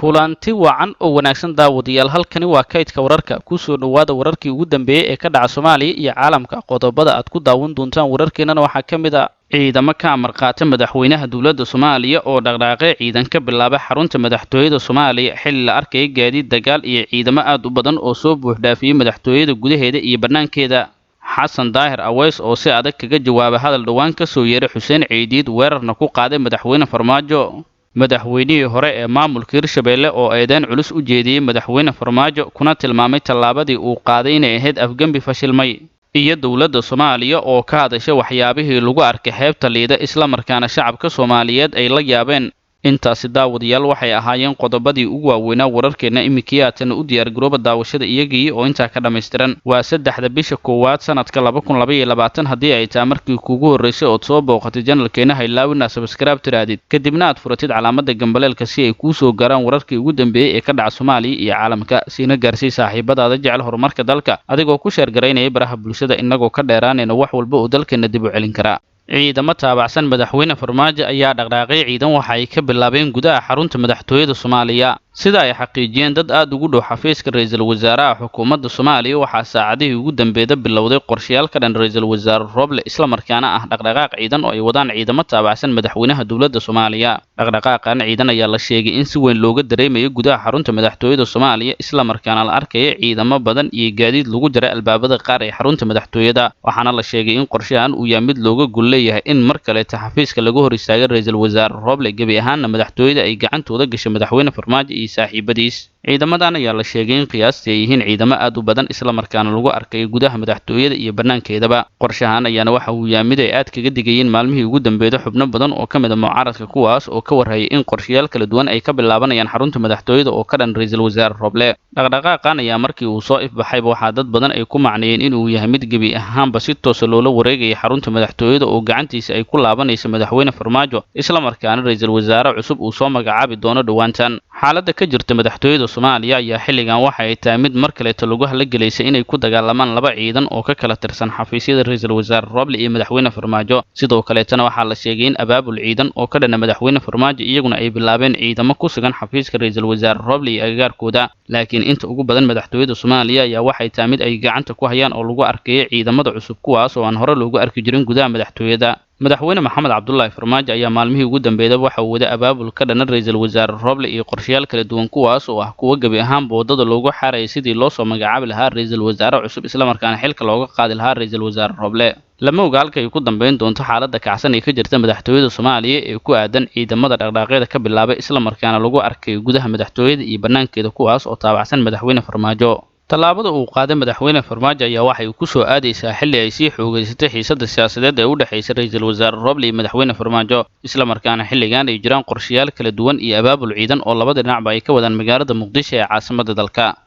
Kulanti wacan oo wanaagsan daawadayaal, halkani waa Kaydka Wararka. Kusoo dhowaada wararkii ugu dambeeyey ee ka dhaca Soomaaliya iyo caalamka. Qodobada aad ku daawan doontaan wararkeenana waxaa ka mid ah ciidamo ka amar qaata madaxweynaha dowladda Soomaaliya oo dhaqdhaqaaqay ciidan ka bilaaba xarunta madaxtooyada Soomaaliya, xilli la arkayay gaadiid dagaal iyo ciidamo aad u badan oo soo buuxdhaafiyey madaxtooyada gudaheeda iyo bannaankeeda. Xasan Daahir Aweys oo si adag kaga jawaabay hadal dhowaan ka soo yeeray Xuseen Ciidiid, weerarna ku qaaday madaxweyne Farmaajo. Madaxweynihii hore ee maamulka Hirshabelle oo eedeyn culus u jeediyey madaxweyne Farmaajo, kuna tilmaamay tallaabadii uu qaaday inay ahayd afgembi fashilmay. Iyo dowladda Soomaaliya oo ka hadashay waxyaabihii lagu arkay xeebta Liida, islamarkaana shacabka Soomaaliyeed ay la yaabeen. Intaasi daawadayaal waxay ahaayeen qodobadii ugu waaweynaa wararkeenna. Iminkii haatan u diyaargarooba daawashada iyagii oo intaa ka dhammaystiran. Waa 3-da bisha 1aad sanadka 2022. Haddii ay tahay markii kuugu horreysay ood soo booqatay janalkeena, haylaawina subscribe tiraadid, kadibna aad furatid calaamada gambaleelka si ay kuu soo gaaraan wararkii ugu dambeeyey ee ka dhaca Soomaaliya iyo caalamka. Siina gaarsii saaxiibadaada jecel horumarka dalka, adigoo ku sheergaraynaya baraha bulshada, inagoo ka dheeraanayna wax walba oo dalkeena dib u celin karaa. Ciidamo taabacsan madaxweyne Farmaajo ayaa dhaqdhaqaaqay ciidan waxa ay ka bilaabeen gudaha xarunta madaxtooyada Soomaaliya. Sida ay xaqiijiyeen dad aad ugu dhow xafiiska ra-iisul wasaaraha xukuumadda Soomaaliya, waxaa saacadihii ugu dambeeda bilowday qorshayaal ka dhan ra-iisul wasaare Roble, islamarkaana ah dhaqdhaqaaq ciidan oo ay wadaan ciidamo taabacsan madaxweynaha dowladda Soomaaliya. Dhaqdhaqaaqan ciidan ayaa la sheegay in si weyn looga dareemayo gudaha xarunta madaxtooyada Soomaaliya, islamarkaana la arkaya ciidamo badan iyo gaadiid lagu jaray albaabada qaar ee xarunta madaxtooyada. Waxaana la sheegay in qorshahan uu yahay mid looga gol leeyahay in mar kaleeta xafiiska laga hor istaagay ra-iisul wasaare Roble, gebi ahaanna madaxtooyada ay gacantooda gashay madaxweyne Farmaajo iyo saaxiibadiis. Ciidamadan ayaa la sheegay in qiyaastii ay yihiin ciidamo aad u badan, islamarkaana lagu arkay gudaha madaxtooyada iyo bannaankeedaba. Qorshahan ayaana waxa uu yahay mid ay aad kaga digayeen maalmihii ugu dambeeyay xubno badan oo ka mid a mucaaradka, kuwaas oo ka warhayay in qorshayaal kala duwan ay ka bilaabanayaan xarunta madaxtooyada oo ka dhan ra-iisul wasaare Roble. Dhaqdhaqaaqan ayaa markii uu soo ifbaxayba waxaa dad badan ay ku macneeyeen inuu yahay mid gebi ahaanba si toosa loola wareegaya xarunta madaxtooyada oo gacantiisa ay ku laabanaysa madaxweyne Farmaajo, islamarkaana ra-iisul wasaare cusub uu soo magacaabi doono dhowaantan. Xaaladda ka jirta madaxtooyada Soomaaliya ayaa xilligan waxa ay tahay mid mar kaleeto lagu halagelaysay inay ku dagaalamaan laba ciidan oo ka kala tirsan xafiisyada ra-iisul wasaare Roble iyo madaxweyne Farmaajo. Sidoo kaleetana waxaa la sheegay in abaabul ciidan oo ka dhana madaxweyne Farmaajo iyaguna ay bilaabeen ciidamo ku sugan xafiiska ra-iisul wasaare Roble iyo agagaarkooda. Laakiin inta ugu badan madaxtooyada Soomaaliya ayaa waxay tahay mid ay gacanta ku hayaan oo lagu arkayay ciidamada cusub, kuwaas oo aan hore loogu arki jirin gudaha madaxtooyada. Madaxweyne Maxamed Cabdulaahi Farmaajo ayaa maalmihii ugu dambeeyay waxa uu wada abaabul ka dhana ra-iisul wasaare Roble iyo qorshayaal kala duwan, kuwaas oo ah kuwo gebi ahaanba waddada loogu xaarayay sidii loo soo magacaabi lahaa ra-iisul wasaare cusub, islamarkaana xilka looga qaadi lahaa ra-iisul wasaare Roble. Lama oga halka ay ku dambeyn doonto xaaladda kacsan ee ka jirta madaxtooyada Soomaaliya ee ku aadan ciidamada dhaqdhaqaaqyada ka bilaabay, islamarkaana lagu arkayo gudaha madaxtooyada iyo bannaankeeda, kuwaas oo taabacsan madaxweyne Farmaajo. Tallaabada uu qaaday madaxweyne Farmaajo ayaa waxay ku soo aadaysaa xilli ay sii xoogaysatay xiisadda siyaasadeed ee u dhexaysa ra-iisul wasaare Roble iyo madaxweyne Farmaajo, islamarkaana xilligan ay jiraan qorshayaal kala duwan iyo abaabul ciidan oo labada dhinacba ay ka wadaan magaalada Muqdisho ee caasimadda dalka.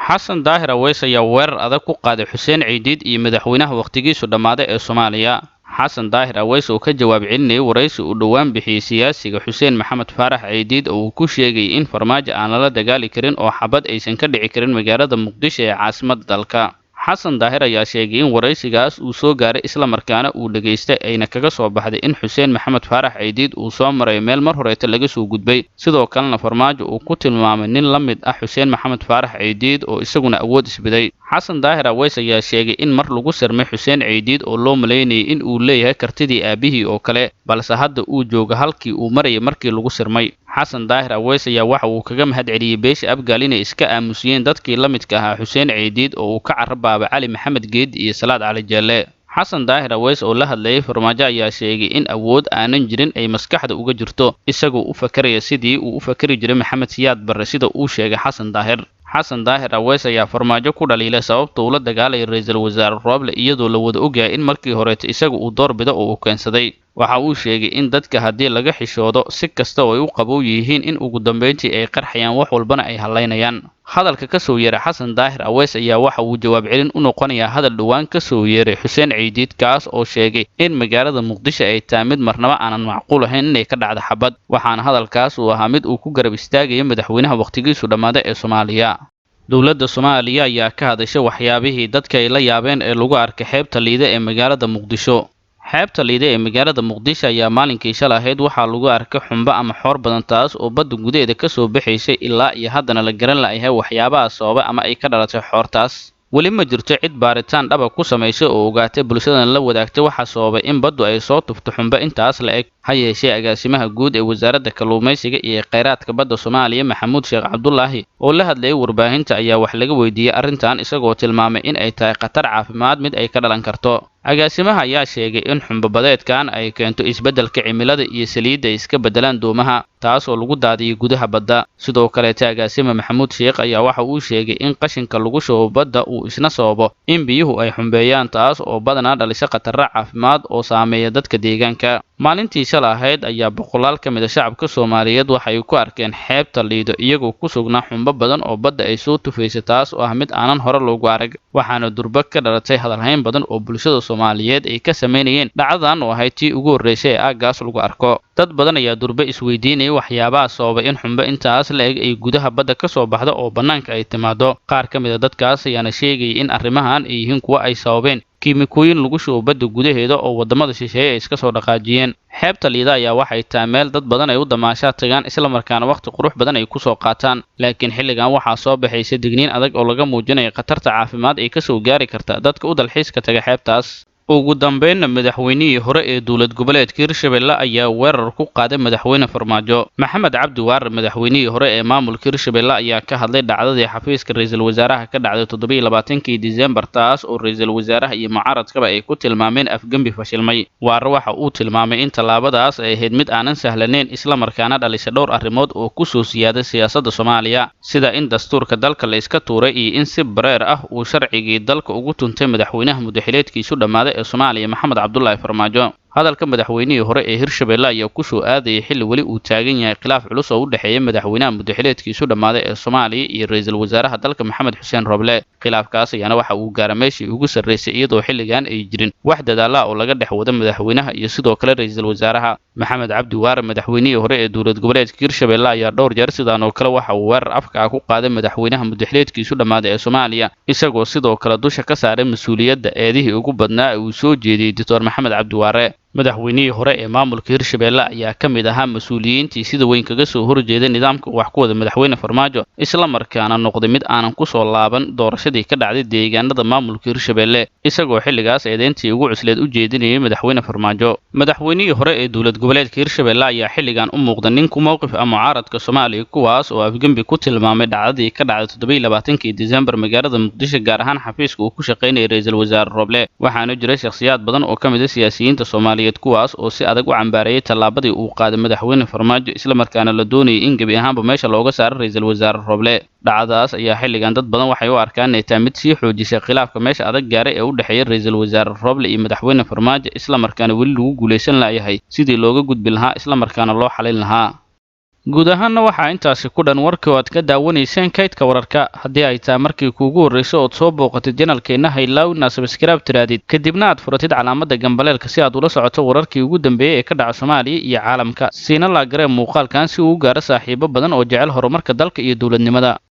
Xasan Daahir Aweys ayaa weerar adag ku qaaday Xuseen Ciidiid iyo madaxweynaha wakhtigiisu dhammaaday ee Soomaaliya. Xasan Daahir Aweys oo ka jawaab celinayay waraysi uu dhowaan bixiyey siyaasiga Xuseen Maxamed Faarax Ciidiid oo uu ku sheegay in Farmaajo aan lala dagaali karin oo xabad aysan ka dhici karin magaalada Muqdisho ee caasimadda dalka. Xasan Daahir ayaa sheegay in waraysigaas uu soo gaaray islamarkaana uu dhegaystay ayna kaga soo baxday in Xuseen Maxamed Faarax Ciidiid uu soo maray meel mar horeeta laga soo gudbay. Sidoo kalena Farmaajo uu ku tilmaamay nin la mid ah Xuseen Maxamed Faarax Ciidiid oo isaguna awood isbiday. Xasan Daahir Aweys ayaa sheegay in mar lagu sirmay Xuseen Ciidiid oo loo malaynayay in uu leeyahay kartidii aabihii oo kale, balse hadda uu joogo halkii uu marayay markii lagu sirmay. Xasan Daahir Aweys ayaa waxa uu kaga mahadceliyey beesha Abgaal inay iska aamusiyeen dadkii la midka ahaa Xuseen Ciidiid oo uu ka carabaabay Cali Maxamed Geedi iyo Salaad Cali Jeelle. Xasan Daahir Aweys oo la hadlayay Farmaajo ayaa sheegay in awood aanan jirin ay maskaxda uga jirto, isagoo u fakaraya sidii uu u fakari jiray Maxamed Siyaad Barre, sida uu sheegay Xasan Daahir. Xasan Daahir Aweys ayaa Farmaajo ku dhaliilay sababta uu la dagaalayay ra-iisul wasaare Roble, iyadoo la wada ogyahay in markii horeeta isaga uu doorbido oo uu keensaday. Waxa uu sheegay in dadka haddii laga xishoodo si kasta oo ay u qabow yihiin in ugu dambeyntii ay qarxayaan, wax walbana ay hallaynayaan. Hadalka ka soo yeeray Xasan Daahir Aweys ayaa waxa uu jawaab celin u noqonayaa hadal dhowaan ka soo yeeray Xuseen Ciidiid, kaas oo sheegay in magaalada Muqdisho ay tahay mid marnaba aanan macquul ahayn inay ka dhacdo xabad. Waxaana hadalkaas uu ahaa mid uu ku garab istaagayo madaxweynaha wakhtigiisu dhammaaday ee Soomaaliya. Dowladda Soomaaliya ayaa ka hadashay waxyaabihii dadka ay la yaabeen ee lagu arkay xeebta Liida ee magaalada Muqdisho. Xeebta Liide ee magaalada Muqdisho ayaa maalinkii shalay ahayd waxaa lagu arkay xumbo ama xoor badan, taas oo badda gudaheeda kasoo baxaysay ilaa iyo haddana la garan la'yahay waxyaabaha sababa ama ay ka dhalatay xoortaas. Weli ma jirto cid baaritaan dhaba ku samaysay oo ogaatay bulshadan la wadaagtay waxa sababay in baddu ay soo tufto xumbo intaas la eg. Ha yeeshee, agaasimaha guud ee wasaaradda kalluumaysiga iyo kheyraadka badda Soomaaliya, Maxamuud Sheekh Cabdulaahi, oo la hadlayay warbaahinta ayaa wax laga weydiiyey arrintan, isagoo tilmaamay in ay tahay khatar caafimaad mid ay ka dhalan karto. Agaasimaha ayaa sheegay in xumbo badeedkan ay keento isbeddelka cimilada iyo saliidda ay iska beddelaan doomaha, taas oo lagu daadiyay gudaha badda. Sidoo kaleete, agaasime Maxamuud Sheekh ayaa waxa uu sheegay in qashinka lagu shubo badda uu isna sababo in biyuhu ay xumbeeyaan, taas oo badanaa dhalisa khataro caafimaad oo saameeya dadka deegaanka. Maalintii shalay ahayd ayaa boqolaal ka mid a shacabka Soomaaliyeed waxay ku arkeen xeebta Liido iyagoo ku sugnaa xumbo badan oo badda ay soo tufaysa, taas oo ah mid aanan hore loogu arag, waxaana durba ka dhalatay hadalhayn badan oo bulshada Soomaaliyeed ay ka samaynayeen dhacdadan oo ahayd tii ugu horreysay ee aaggaas lagu arko. Dad badan ayaa durba isweydiinayay waxyaabaha sababay in xumbo intaas la eg ay gudaha badda ka soo baxdo oo bannaanka ay timaado. Qaar ka mid a dadkaas ayaana sheegayay in arrimahan ay yihiin kuwo ay sababeen kiimikooyin lagu shubo badda gudaheeda oo waddamada shisheeye ay iska soo dhaqaajiyeen. Xeebta Liida ayaa waxay tahay meel dad badan ay u damaashaa tagaan, islamarkaana wakhti qurux badan ay ku soo qaataan, laakiin xilligan waxaa soo baxaysa digniin adag oo laga muujinayo khatarta caafimaad ee kasoo gaari karta dadka u dalxiiska taga xeebtaas. Ugu dambeynna, madaxweynihii hore ee dowlad goboleedka Hirshabelle ayaa weerar ku qaaday madaxweyne Farmaajo. Maxamed Cabdi Waare, madaxweynihii hore ee maamulka Hirshabelle, ayaa ka hadlay dhacdadii xafiiska ra-iisul wasaaraha ka dhacday 27-kii Disembar, taas oo ra-iisul wasaaraha iyo mucaaradkaba ay ku tilmaameen afgembi fashilmay. Waare waxa uu tilmaamay in tallaabadaas ay ahayd mid aanan sahlaneyn, islamarkaana dhalisay dhowr arrimood oo kusoo siyaaday siyaasadda Soomaaliya, sida in dastuurka dalka la iska tuuray iyo in si bareer ah uu sharcigii dalka ugu tuntay madaxweynaha mudaxileedkiisu dhammaaday ee Soomaaliya, Maxamed Cabdulaahi Farmaajo. Hadalka madaxweynihii hore ee Hirshabelle ayaa kusoo aadayay xilli weli uu taagan yahay khilaaf culus oo u dhexeeya madaxweynaha mudaxileedkiisu dhammaaday ee Soomaaliya iyo ra-iisul wasaaraha dalka Maxamed Xuseen Roble. Khilaafkaas ayaana waxa uu gaara meeshii ugu sarreysay, iyadoo xilligan ay jirin wax dadaala oo laga dhex wado madaxweynaha iyo sidoo kale ra-iisul wasaaraha. Maxamed Cabdi Waare, madaxweynihii hore ee dowlad goboleedka Hirshabelle, ayaa dhowr jeer sidaan oo kale waxa uu weerar afka ah ku qaaday madaxweynaha mudaxileedkiisu dhammaaday ee Soomaaliya, isagoo sidoo kale dusha ka saaray mas-uuliyadda eedihii ugu badnaa ee uu soo jeediyey Doctor Maxamed Cabdi Waare. Madaxweynihii hore ee maamulka Hirshabelle ayaa ka mid ahaa mas-uuliyiintii sida weyn kaga soo horjeeday nidaamka wax ku wada madaxweyne Farmaajo, islamarkaana noqday mid aanan kusoo laaban doorashadii ka dhacday deegaanada maamulka Hirshabelle, isagoo xilligaas eedeyntii ugu cusleed u jeedinayay madaxweyne Farmaajo. Madaxweynihii hore ee dowlad goboleedka Hirshabelle ayaa xilligan u muuqda nin ku mowqif ah mucaaradka Soomaaliya, kuwaas oo afgembi ku tilmaamay dhacdadii ka dhacday 27-kii Disembar magaalada Muqdisho, gaar ahaan xafiiska uu ku shaqaynayay ra-iisul wasaare Roble. Waxaana jiray shakhsiyaad badan oo ka mid ah siyaasiyiinta Soomaaliyeed kuwaas oo si adag u cambaareeyay tallaabadii uu qaaday madaxweyne Farmaajo, islamarkaana la doonayay in gebi ahaanba meesha looga saaro ra-iisul wasaare Roble. Dhacdadaas ayaa xilligan dad badan waxay u arkaan inay tahay mid sii xoojisay khilaafka meesha adag gaaray ee u dhexeeya ra-iisul wasaare Roble iyo madaxweyne Farmaajo, islamarkaana weli lagu guulaysan la'yahay sidii looga gudbi lahaa islamarkaana loo xalin lahaa. Guud ahaanna waxaa intaasi ku dhan warkii oo aad ka daawanayseen kaydka wararka. Haddii ay tahay markii kuugu horreyso ood soo booqatid janalkeenna, haylaaw inaad sabskaraab tiraadid, kadibna aad furatid calaamadda gambaleelka si aad ula socoto wararkii ugu dambeeyey ee ka dhaca Soomaaliya iyo caalamka. Siina laagaree muuqaalkan si uu u gaaro saaxiibo badan oo jecel horumarka dalka iyo dowladnimada.